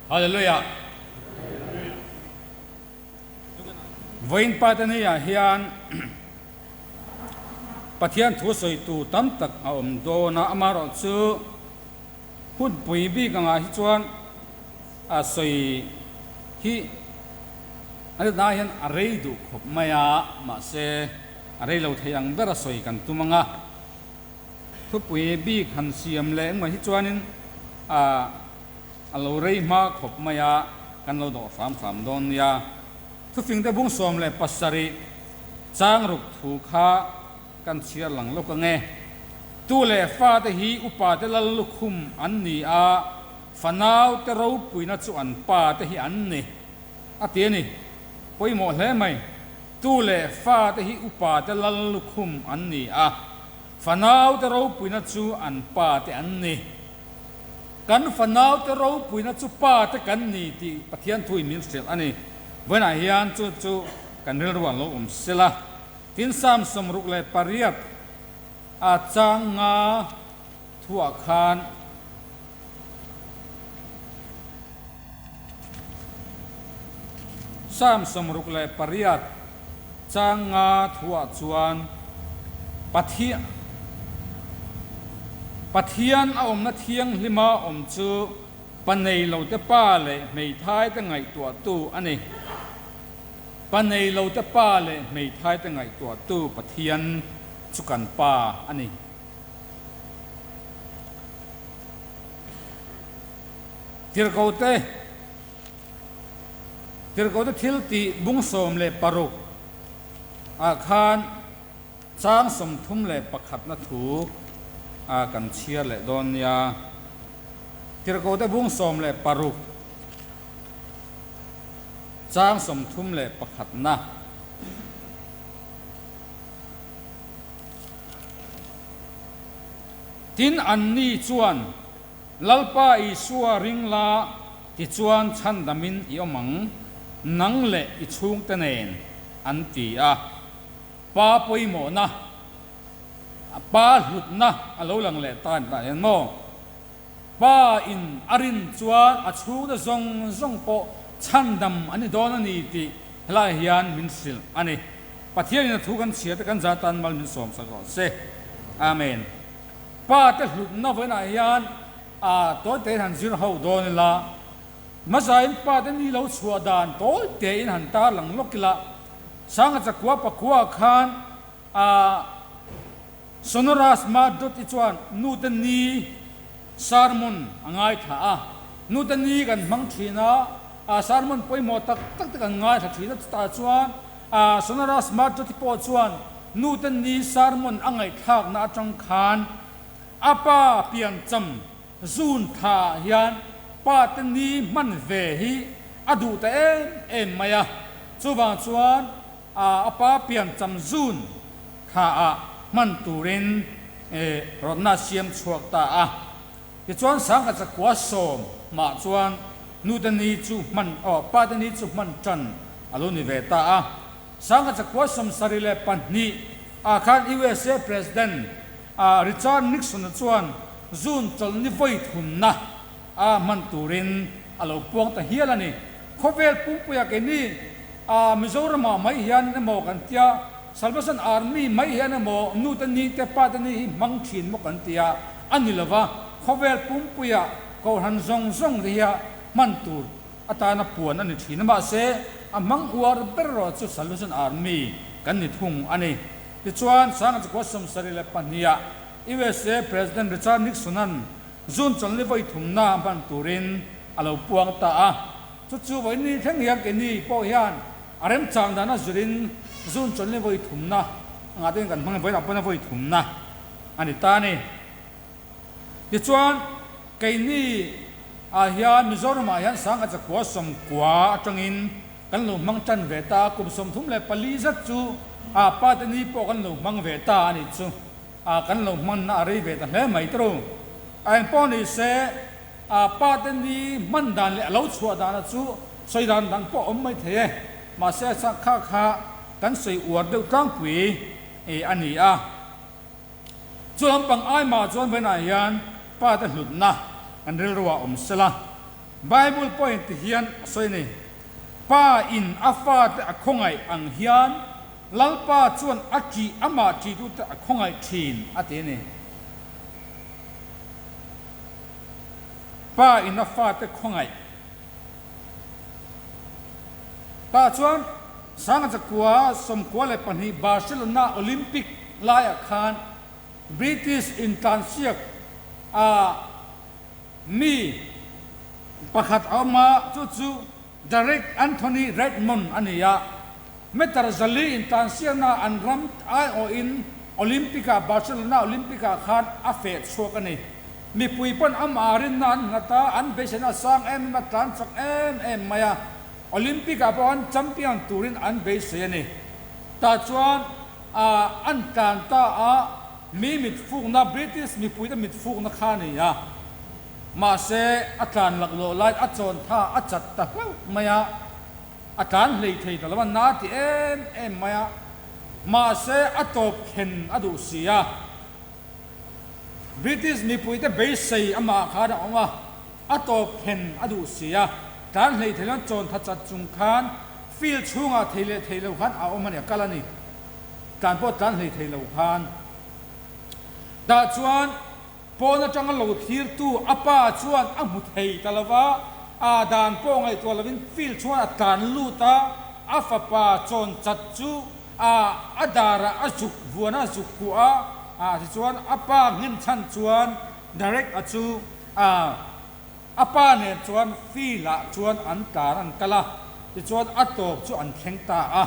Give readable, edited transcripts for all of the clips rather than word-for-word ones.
Hallelujah! Vawiin Patania hian Pathian thu sawi tur tam tak a awm dawn a, amaherawhchu hunpui bik angah hi chuan a sawi hi a natna hian a rei duh khawp mai a, mahse a rei lo thei ang ber a sawi kan tum ang a. Thupui bik han siam leh engmah hi chuanin a lo rei hma khawp mai a, kan lo dawh hram hram dawn nia. Thufingte bung 17 chang ruk thu kha kan chhiar lang lawk ang e. Tu leh fate hi upate lal lukhum an ni a, fanaute ropuina chu an pate hi an ni, a ti a ni. Pawimawh hle mai. Tu leh fate hi upate lal lukhum an ni a, fanaute ropuina chu an pate an ni. Kan fanaute ropuina chu pate kan ni tih Pathian thuin min hrilh a ni. Vawiinah hian chu chu kan rilru ah lo awm sela. Tin, Psalm 68 a chang nga thuah khan Psalm 68 chang nga thuah chuan Pathian Pathian a awmna thianghlima awm chu pa nei lote pa leh hmeithaite ngaihtuahtu a ni. Pa nei lote pa leh hmeithaite ngaihtuahtu Pathian chu kan Pa a ni. Tirhkohte Tirhkohte thil tih bung 16 ah khan chang 31 na thu a kan chhiar leh dawn nia. Tirhkohte bung 16 chang 31 na. Tin, anni chuan, Lalpa Isua ring la, tichuan chhandamin i awm ang, nang leh i chhungte nen, an ti a. Pa pawimawhna, pa hlutna a lo lang leh ta tah hian maw? Pa in a rin chuan a chhungte zawng zawng pawh chhandam an ni dawn a ni tih helaiah hian min hrilh a ni. Pathianin a thu kan chhiar te kan zah tan mal min sawmsak rawh se. Amen. Pa te hlutna vawiinah hian a tawi tein han zir ho dawn ila, hmasain pa te ni lo chhuah dan tawi tein han tar lang lawk ila, Sanga chakua pakua khan a Sonoras Mardot i chuan nu te ni sermon a ngaithla a, nu te ni kan hmang thin a, a sermon pawimawh tak tak te kan ngaithla thin a, chutah chuan a Sonoras Mardot i pawh chuan Nu te ni sermon a ngaihthlakna atang khan a pa piancham zun tha ah hian pa te ni hman ve hi a duh ta em em mai a, chuvang chuan a pa piancham zun tha ah hman turin rawtna a siam chhuak ta a. Tichuan sangkhat chakua sawm mah chuan nu te ni chu hman aw pa te ni chu hman tan a lo ni ve ta a. Sangha chakua 72 ah khan usa President Richard Nixon-a chuan June chawlhni vawi thumna a hman turin a lo puang ta hial a ni. Khawvel pumpuia keini Mizoramah mai hian emaw kan tia, Salvation Army mai hian emaw nute ni te pate ni hi hmang thin maw kan tia a ni lova, khawvel pumpuia kohhran zawng zawng te hia hman tur atana puan a ni thin a, mahse a hmang uar ber erawh chu Salvation Army kan ni thung a ni. Tichuan, Sanga chakua 72 ah usa President Richard Nixon-a'n June chawlhni vawi thumna hman turin a lo puang ta a, chu chu vawiin thleng hian keini pawh hian a remchang dana zirin June chawlhni vawi thumna angah te hian kan hmang a, vawiinah pawhin a vawi thumna a ni ta a ni. Tichuan, keini ah hian Mizoram ah hian sangha chakua 90 atangin kan lo hmang tan ve ta a, kum 34 zat chu ah pa te ni pawh kan lo hmang ve ta a nih chu, ah kan lo hmanna a rei ve ta hle mai tawh. A eng pawh ni se, ah pa te ni hman dan leh a lo chhuah dana chu sawi dan dang pawh a awm mai thei e, mahse kha kha kan sawi uar deuh tlangpui a ni a. Chu lampang aimah chuan vawiinah hian pa te hlutna kan rilruah awm sela. Bible pawhin ti hian a sawi a ni, Pa in a fate a khawngaih ang hian Lalpa chuan a ṭih amah ṭihtute a khawngaih ṭhin a ti a ni. Pa in a fate khawngaih. Tah chuan Sangachakua 92 Barcelona Olympic laiah khan British intlansiak a mi pakhat a awm a, chu chu Derek Anthony Redmond a ni a. Meter 400 intlansiakna an ram aiawhin Olympic-ah Barcelona Olympic-ah khan a feh chhuak a ni. Mipui pawn amah rinna an nghat a, an beiseina a sang em em a, tlan chak em em mai a. Olympic-ah pawh an champion turin an beisei a ni. Tah chuan an tlan ta a, mi mitfukna, British mipuite mitfukna kha a ni a. Mahse, a tlan laklawh laiin a chawn tha a chat ta hlauh mai a. A tlan hlei thei ta lo a, na ti em em mai a, mahse a tawp thlen a duh si a. British mipuite beisei amah khan a awm a, a tawp thlen a duh si a, tlan hlei thei lo chawn tha chat chung khan field chhungah thei leh thei lo khan a awm a ni, a kal a ni. Tlan pawh tlan hlei thei lo khan. Tah chuan. Pawn atanga lo thlirtu a pa chuan a hmu thei ta lo va, a dan pawh ngaihtuah lovin field chuan a tlan lut a, a fapa chawn chat chu a a darah a zuk vuan a, zuk kuah a, a tichuan a pa nghen chhan chuan Derek a chu a a pa nen chuan field ah chuan an tlan an kal a, tichuan a tawp chu an thleng ta a.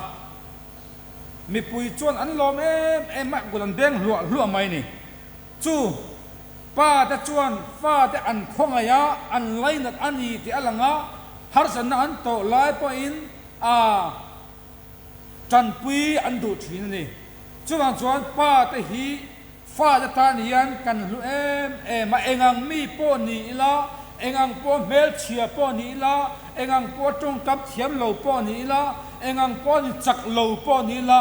Mipui chuan an lawm em em a, kut an beng hluah hluah mai a ni. Chu pa te chuan fa te an khawngaih a, an lainat a ni tih a lang a, harsatna an tawh lai pawhin a tanpui an duh thin a ni. Chuvang chuan pa te hi fa te tan hian kan hlu em em a, engang mi pawh ni ila, engang pawh hmelchhia pawh ni ila, engang pawh tawngkam thiam lo pawh ni ila, engang pawh ni chak lo pawh ni ila,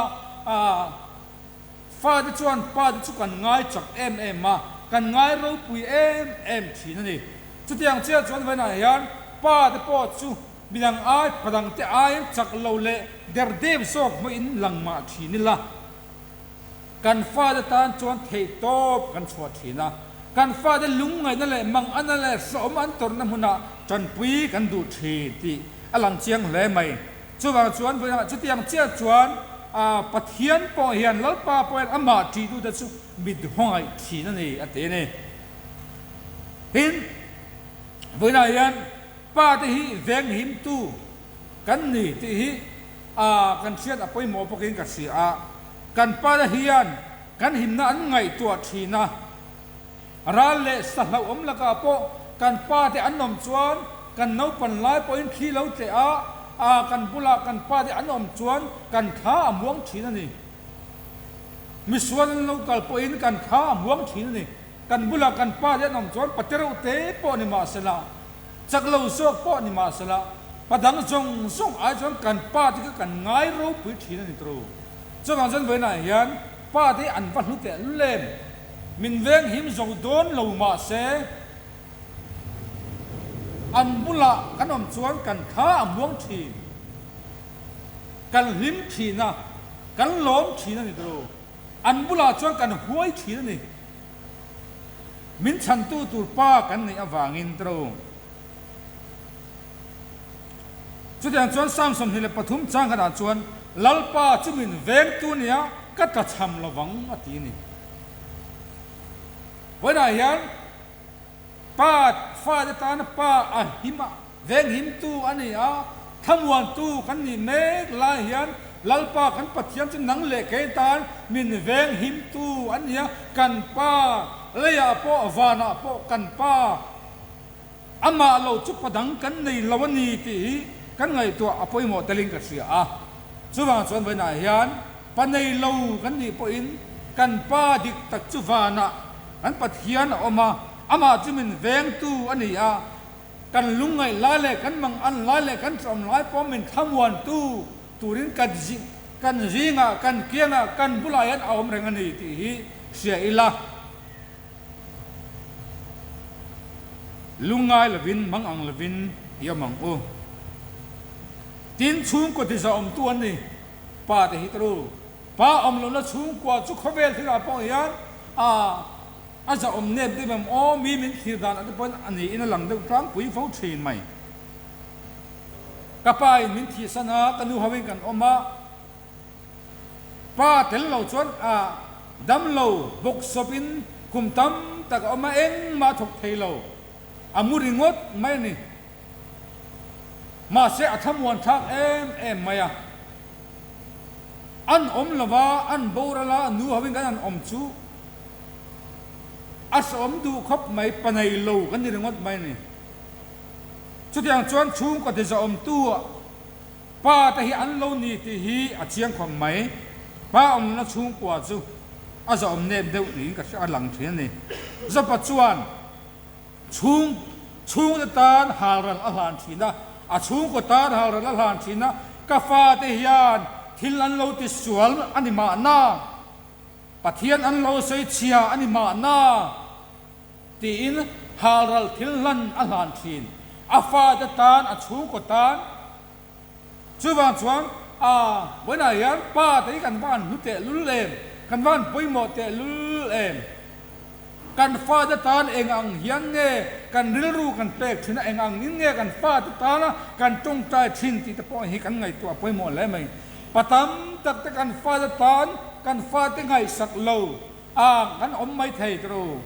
Fate chuan pate chu kan ngai chak em em a, kan ngai ropui em em thin a ni. Chutiang chiah chuan vawiinah hian pate pawh chu midang ai padangte aiin chak lo leh derdep zawk hmawhin lang mah thin ila, kan fate tan chuan theihtawp kan chhuah thin a, kan fate lungngaihna leh mangana leh hrehawm an tawrhna hmunah tanpui kan duh thin tih a lang chiang hle mai. Chuvang chuan vawiinah chutiang chiah chuan Pathian pawh hian Lalpa pawh hian amah ṭihtute chu mit hawngaih thin a ni a ti a ni. Tin, vawiinah hian pa te hi venghimtu kan ni tih hi kan hriat a pawimawh bawkin ka hria a. Kan pa te hian kan himna an ngaihtuah thin a. Ral leh sa hlauhawm lakah pawh kan pa te an awm chuan kan naupan lai pawhin thli lo tleh a, a kan bulah kan pa te an awm chuan kan thla a muang thin a ni. Misual an lo kal pawhin kan thla a muang thin a ni. Kan bulah kan pa te an awm chuan pate reuh te pawh ni mahsela, chak lo zawk pawh ni mahsela, pa dang zawng zawng ai chuan kan pa te kha kan ngai ropui thin a ni tawh. Chuvang chuan vawiinah hian pa te an va hlu teh lul em? Min veng him zo dawn lo mah se, an bulah kan awm chuan kan thla a muang thin, kan hlim thin a, kan lawm thin a ni tawh. An bulah chuan kan huai thin a ni. Min chhantu tur pa kan neih avangin tawh. Chutiang chuan Psalm 23 chang khatah chuan, Lalpa chu min vengtu nia ka tlachham lovang a ti a ni. Vawiinah hian pa fate tana pa a him a, venghimtu a ni a, thlamuantu kan nih mek lai hian Lalpa kan Pathian chu nang leh kei tan min venghimtu a ni a, kan pa leiah pawh vanah pawh kan pa Amah lo chu pa dang kan nei lo a ni tih hi kan ngaihtuah a pawimawh telin ka hria a. Chuvang chuan vawiinah hian pa nei lo kan nih pawhin kan pa dik tak chu vanah kan Pathian a awm a, amah chu min vengtu a ni a, kan lungngaih lai leh kan mangan lai leh kan tlawm lai pawh min thlamuantu turin kan kan zingah, kan kiangah, kan bulah hian a awm reng a ni tih hi hria ila. Lungngai lovin, mang ang lovin i awm ang u. Tin, chhungkaw ti zahawmtu an ni. Pa te hi ka ru. Pa awm lohna chhungkua chu khawvel thil ah pawh hian a a zahawm nep deuh em aw, mi min thlir dan ah te pawhin a niin a lang deuh tlangpui fo thin mai. Ka pa in min thihsan a, ka nu ho in kan awm a, pa tel lo chuan a dam lo bawk sawp in kum tam tak a awm a, engmah a thawk thei lo, a mu ringawt mai a ni. Mahse a thlamuan thlak em em mai a, an awm lo va, an boral a, nu ho in kan han awm chu a sawm duh khawp mai, pa nei lo kan ni ringawt mai a ni. Chutiang chuan chhungkaw tizawmtu pa te hi an lo ni tih hi a chiang khawp mai. Pa awmna chhungkua chu a zawm nep deuh niin ka hria a lang thin a ni. Zopa chuan chhung chhungte tan halral a hlan thin a, a chhungkaw tan halral a hlan thin a, ka fate hian thil an lo tisual a ni mahna, Pathian an lo sawi chhia a ni mahna, Tiin halral thil hlan a hlan thin. A fate tan, a chhungkaw tan. Chuvang chuan a vawiinah hian pa te hi kan va han hlu tehlul em, kan va han pawimawh tehlul em. Kan fate tan eng ang hian nge kan rilru kan pek thin a, eng ang in nge kan fate tana kan tawngtai thin tih te pawh hi kan ngaihtuah pawimawh hle mai. Pa tam tak te kan fate tan kan fate ngaihsak lo. A, kan awm mai thei ka ru.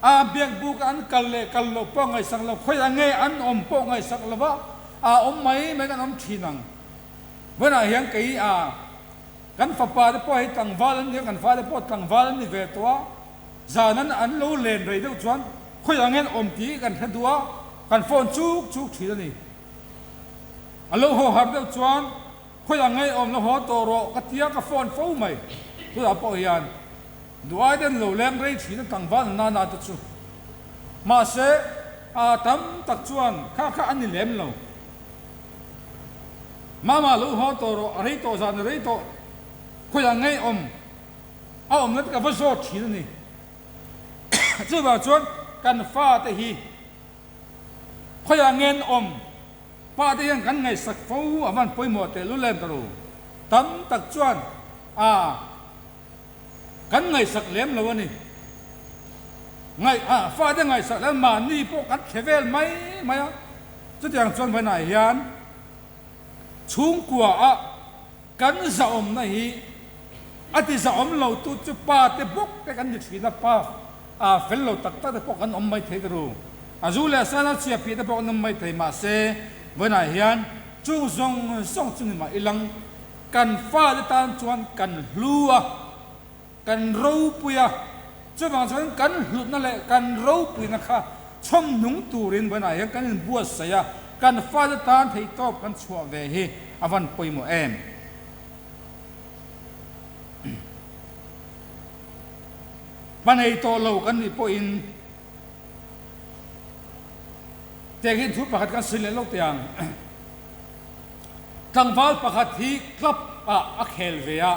A, biakbuk a an kal leh kal loh pawh ngaihsak lo, khawiah nge an awm pawh ngaihsak lo va, a awm mai mai kan awm thin ang. Vawiinah hian kei a, kan fapa te pawh hei tlangval an ni a, kan fate pawh tlangval an ni ve tawh a, zan an an lo len rei deuh chuan khawiah nge an awm tih kan hre duh a, kan phone chuk chuk thin a ni. A lo haw har deuh chuan Khawiah ngei awm la haw tawh rawh ka tia ka phone fo mai. Tunah pawh hian duh ai ten lo leng rei thin a tlangval na na te chu. Mahse a tam tak chuan kha kha a ni lem lo. Mama lo haw tawh rawh a rei tawh zan a rei tawh khawiah ngei awm a awm na te ka va zawt thin a ni. Chuvang chuan kan fate hi khawiah nge an awm Pa te hian kan ngaihsak fo a van pawimawh teh lul em ka ru. Tam tak chuan a kan ngaihsak lem lo a ni. Ngaih a fa te ngaihsak lem mahni pawh kan thle vel mai mai a. Chutiang chuan vawiinah hian chhungkua ah Kan zahawmna hi a ti zahawm lo tu chu pa te bawk te kan ni thin a, pa a fel lo tak tak te pawh kan awm mai thei ta ru. A zu leh a sana chhia phih te pawh kan awm mai thei mahse vawiinah hian chung zawng zawng chu ni mah ilang kan fate tan chuan kan hlu a, kan ropui a, chuvang chuan kan hlutna leh kan ropuina kha chhawmhnung turin vawiinah hian kan inbuatsaih a, kan fate tan theihtawp kan chhuah ve hi a van pawimawh em? Hma nei tawh lo kan nih pawhin tehkhin thu pakhat kan sawi leh lo teh ang. Tlangval pakhat hi club ah a khel ve a.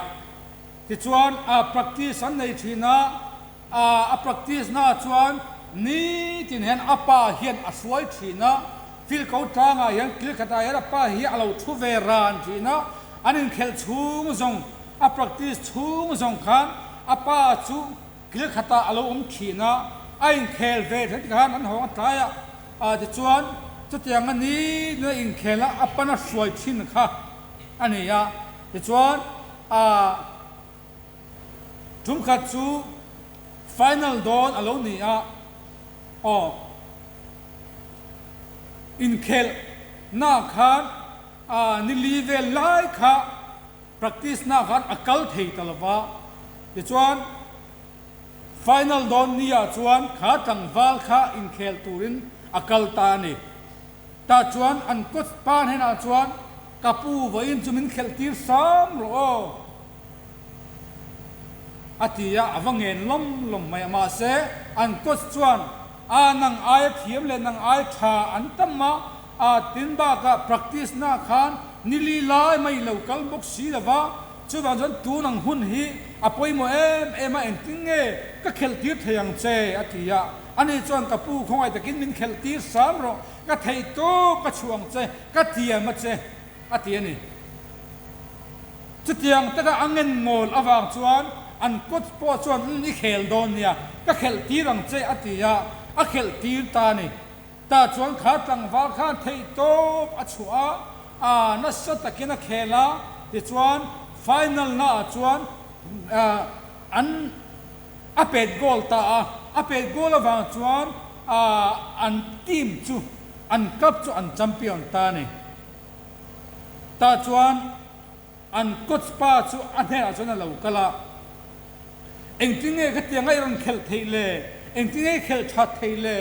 Tichuan a practice an nei thin a, a practice na chuan nitin hian a pa hian a hruai thin a, field ko tlangah hian kil khatah hian a pa hi a lo thu ve ran thin a, an inkhelh chhung zawng a practice chhung zawng khan a pa chu kil khatah a lo awm thin a, a inkhel ve thin tikhan an hawng a tlai a, tichuan chutianga nitin a inkhel a, a pan a hruai thin kha a ni a. Tichuan, a tum khat chu final dawn a lo ni a, aw, inkhelh na khan a ni li vel lai kha practice na khan a kal thei ta lo va. Tichuan, final dawn ni ah chuan kha tlangval kha inkhel turin a kal ta a ni. Tah chuan an coach pa hnenah chuan, Ka pu, vawiin chu min khelh tir hram rawh aw, a ti a, a va ngen lawm lawm mai a. Mahse, an coach chuan, A, nang aia thiam leh nang ai tha an tam a, a tin bakah practice na khan ni li lai mai lo kal bawk si lo va. Chuvang chuan tun ang hun hi a pawimawh em em a, engtin nge ka khelh tir thei ang che? a ti a. Ani chuan, Ka pu, khawngaih takin min khelh tir hram rawh, ka theih tawp ka chhuah ang che, ka tiam a che, a ti a ni. Chutiang taka a ngen ngawl avang chuan an coach pawh chuan, Umm, i khel dawn nia, ka khelh tir ang che, a ti a, a khelh tir ta a ni. Tah chuan kha tlangval khan theih tawp a chhuah a, a nasa takin a khel a, tichuan final naah chuan an a pet goal ta a, a pet goal avang chuan an team chu an club chu an champion ta a ni. Tah chuan An coach pa chu a hnenah chuan a lo kal a, Engtin nge khatianga i rawn khelh theih le? Engtin nge i khelh that theih le?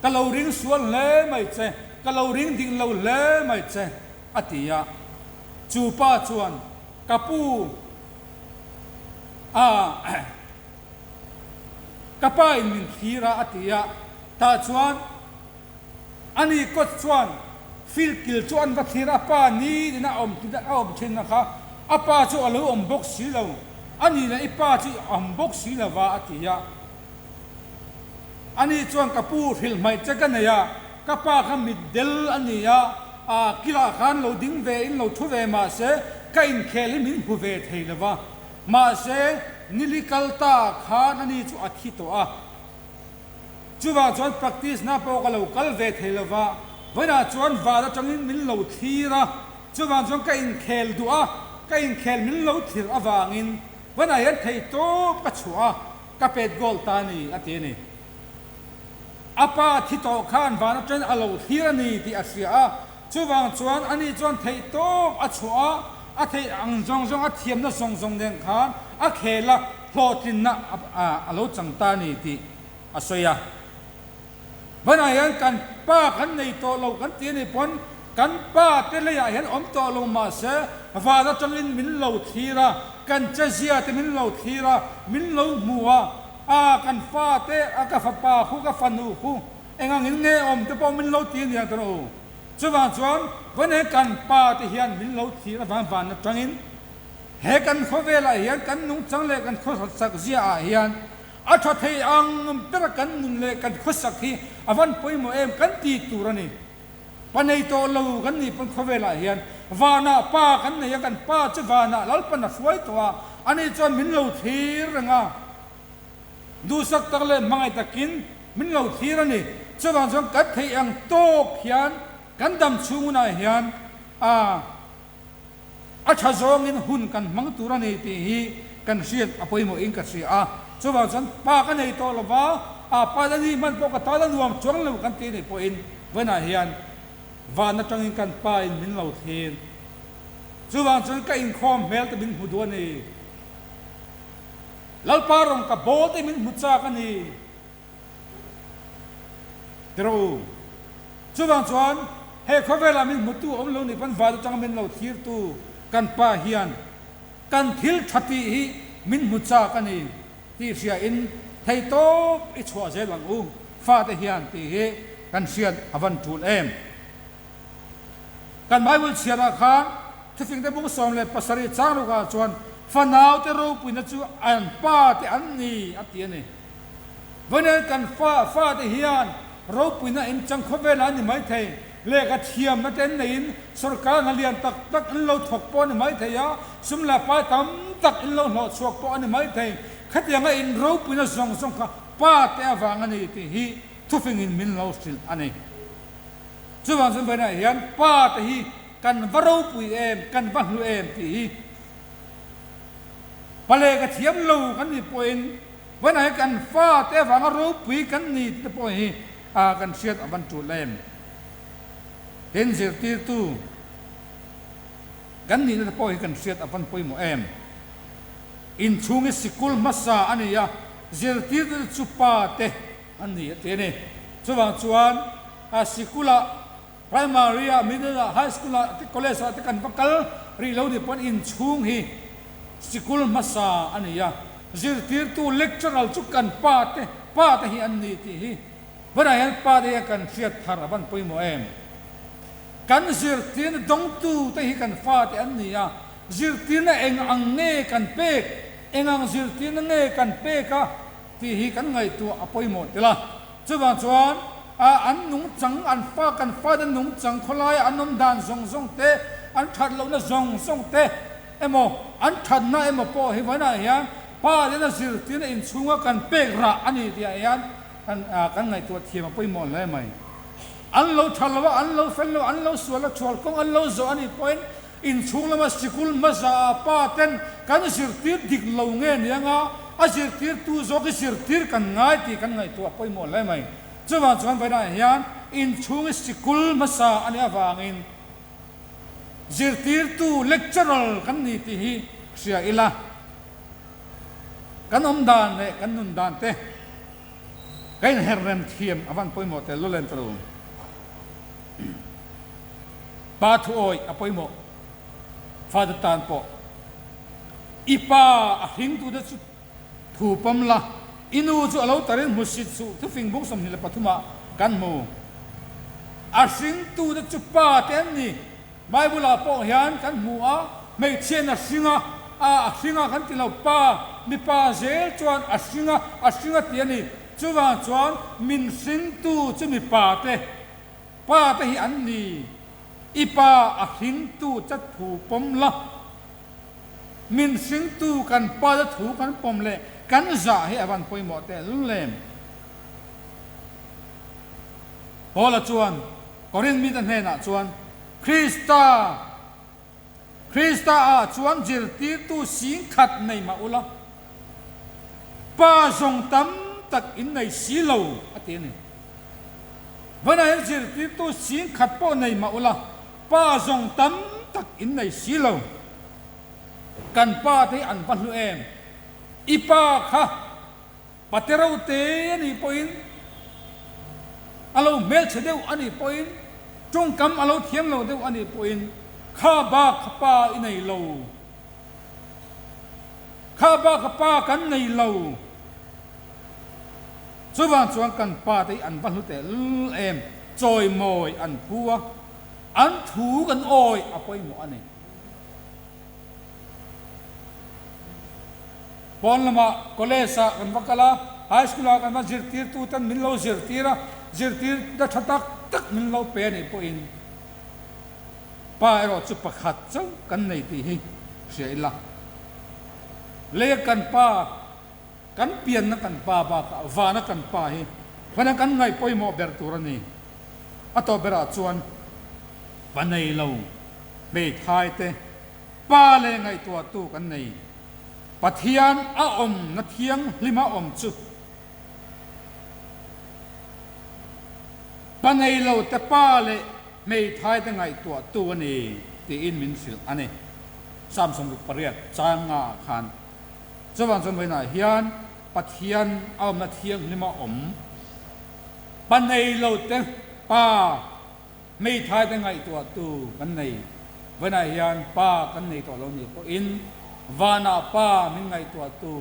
Ka lo ring sual hle mai che, ka lo ring ding lo hle mai che, a ti a. Chu pa chuan, Ka pu, a, ka pa in min thlir a, a ti a. Tah chuan. Ani coach chuan field kil chu an va thlir a, pa ni in a awm a awm thin a kha, a pa chu a lo awm bawk si lo, a ni leh i pa chu i awm bawk si lo va a ti a. Ani chuan ka pu hrilh hmaih che ka nei a, ka pa kha mitdel a ni a, a kilah khan lo ding ve in lo thu ve mahse ka inkhel hi min hmu ve thei lo va, mahse nili kal ta khan ani chu a thi tawh a. Chuvang chuan practice na pawh ka lo kal ve thei lo va, vawiinah chuan van atangin min lo thlir a, chuvang chuan ka inkhel duh a, ka inkhel min lo thlir avangin vawiinah hian theihtawp ka chhuah a, ka pet goal ta a ni, a ti a ni. A pa thi tawh khan van atangin a lo thlir a ni tih a hria a, chuvang chuan ani chuan theihtawp a chhuah a, a theih ang zawng zawng, a thiamna zawng zawng nen khan a khel a, hlawhtlinna a lo chang ta a ni tih a sawi a. Vanah hian kan pa kan nei tawh lo kan ti a nih pawn kan pa te leiah hian awm tawh lo mahse van atangin min lo thlir a, kan chezia te min lo thlir a, min lo hmu a, a kan fa te a ka fapa khu ka fanu khu engangin nge awm te pawh min lo ti a niang tawh u. Chuvang chuan vawiin hian kan pa te hian min lo thlir avang van atangin he kan khawvelah hian kan nungchang leh kan khawsak zia ah hian A tha thei ang ber kan nun leh kan khawsak hi a van pawimawh em kan ti tur a ni. Pa nei tawh lo kan nih pawn khawvelah hian vanah pa kan nei a, kan pa chu vanah Lalpan a hruai tawh a, ani chuan min lo thlir reng a, duhsak tak leh hmangaih takin min lo thlir a ni. Chuvang chuan kan theih ang tawk hian kan dam chhung hunah hian a. A tha zawngin hun kan hmang tur a ni tih hi kan hriat a pawimawhin ka hria a. Chuvang chuan pa ka nei tawh lova, a pa la ni hman pawh ka tal a nuam chuang lo kan tih nih pawhin vawiinah hian van atangin kan pa in min lo thlir. Chuvang chuan ka inkhawm hmel te min hmu duh a ni. Lalpa rawn ka bawl te min hmu chak a ni. Ti rawh u. Chuvang chuan he khawvelah min hmutu awm lo nih pawn van atanga min lo thlirtu kan Pa hian kan thil tha tih hi min hmu chak a ni tih hriain theitawp i chhuah zel ang u fate hian tih hi kan hriat a van tul em. Kan Bible chhiarah khan Thufingte bung 17 chang rukah chuan fanaute ropuina chu an pa te an ni a ti a ni. Vawiin kan fa fate hian ropuina in chang khawvelah a ni maithei, lehkha thiamna te an neiin sorkar hna lian tak tak an lo thawk pawh a ni maithei a, sum leh pai tam tak in lo hlawh chhuak pawh a ni maithei. Khatianga in ropuina zawng zawng kha pa te avang a ni tih hi thufingin min lo hrilh a ni. Chuvang chuan vawiinah hian pa te hi kan va ropui em, kan va hlu em tih hi pale ka thiam lo kan nih pawhin vawiinah hian kan fa te avanga ropui kan ni tih te pawh hi kan hriat a van tul em. Tin zirtirtu kan nihna te pawh hi kan hriat a van pawimawh em. Inchhung hi sikul hmasa a ni a, zirtirtu te chu pa te An ni a ti a ni. Chuvang chuan a sikulah, primary ah, middle ah, high school ah te college ah te kan va kal rih lo nih pawn inchhung hi sikul hmasa a ni a. Zirtirtu, lecturer chu kan pa te, pa te hi an ni tih hi vawiinah hian pa te hian kan hriat thar a van pawimawh em. Kan zirtirna dawngtu te hi kan fa te an ni a. Zirtirna eng ang nge kan pek, eng ang zirtirna nge kan pek a tih hi kan ngaihtuah a pawimawh tel a. Chuvang chuan an nungchang, an fa, kan fate nungchang khawlaia an awm dan zawng zawng te, an that lohna zawng zawng te emaw, an thatna emaw pawh hi vawiinah hian pa lena zirtirna inchhunga kan pek rah a ni tihah hian kan ngaihtuah thiam a pawimawh hle mai. An lo tha lo a, an lo fel lo a, an lo sual a, thual kawng an lo zawh a nih pawhin Inchhung lama sikul hmasa ah pa ten kan zirtir dik lo nge niang a, a zirtirtu zawk hi zirtir kan ngai tih kan ngaihtuah pawimawh hle mai. Chuvang chuan vawiinah hian inchhung hi sikul hmasa a nih avangin zirtirtu, lecturer, kan ni tih hi hria ila, kan awm dan leh kan nun dan te ka inher rem thiam a van pawimawh tel lul em tawh. Pa thu awih a pawimawh fate tan pawh i pa a hringtute chu thu pawm la, i nu chu a lo tarin hmusit suh thufing bung 23 ah kan hmu. A hringtute chu pa te an ni. Bible ah pawh hian kan hmu a, hmeichhiain a hring a, a a hring a kan ti lo, pa mipa zel chuan a hring a, a hring a ti a ni. Chuvang chuan min hringtu chu mipa te. Pa te hi an ni, i pa a hringtu che thu pawm la, min hringtu kan pa te thu kan pawm leh kan zah hi a van pawimawh teh lul em? Paula chuan Korinth mite hnenah chuan, Krista, Krista ah chuan zirtirtu singkhat nei mah ula, pa zawng tam tak in nei si lo, a ti a ni. Vawiinah hian zirtirtu singkhat pawh nei mah ula, pa zawng tam tak in nei si lo. Kan pa te hi an va hlu em? I pa kha Pate rote a nih pawhin, a lo hmelchhe deuh a nih pawhin, tawngkam a lo thiam lo deuh a nih pawhin, Kha bak kha pa i nei lo. Kha bak kha pa kan nei lo. Chuvang chuan kan pa te hi an va hlu tehlul em, chawimawi an phu a, an thu kan awi a pawimawh a ni. Pawn lamah college ah kan va kal a, high school ah kan va zirtirtu ten min lo zirtir a, zirtirna tha tak tak min lo pe a nih pawhin pa erawh chu pakhat chauh kan nei tih hi hria ila. Leia kan pa, kan pianna kan pa bakah vana kan pa hi vana kan ngaih pawimawh ber tur a ni. A tawp berah chuan pa nei lo hmeithai te Pa leh ngaihtuahtu kan nei. Pathian a awmna thianghlima awm chu pa nei lo te pa leh hmeithai te ngaihtuahtu a ni tiin min hrilh a ni. Psalm 68 chang nga ah khan chuvang chuan vawiinah hian Pathian a awmna thianghlima awm pa nei lo te pa Hmeithai te ngaihtuahtu kan nei. Vawiinah hian pa kan nei tawh lo nih pawhin vanah pa min ngaihtuahtu,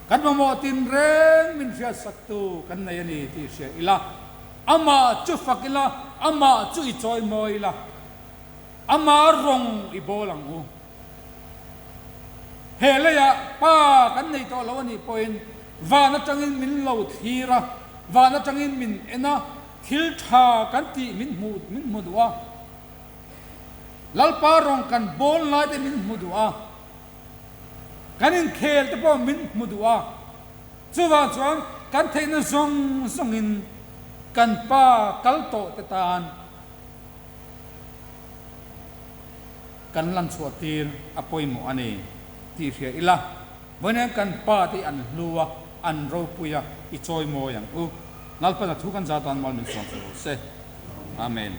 kan mamawh tinreng min hriatsaktu kan nei a ni tih hria ila, amah chu fak ila, amah chu i chawimawi ila, ama rawng i bawl ang u. He leiah pa kan nei tawh lo a nih pawhin van atangin min lo thlir a, van atangin min en a, Thil tha kan tih min hmu min hmu duh a, Lalpa rawng kan bawl lai te min hmu duh a, kan inkhel te pawh min hmu duh a, chuvang chuan kan theihna zawng zawngin kan pa kal tawh te tan kan lan chhuah tir a pawimawh a ni tih hria ila. Vawiin kan pa te hi an hlu a, an ropui a, i chawimawi ang u. Lalpan a thu kan zah tan mual min sawm rawh se. Amen.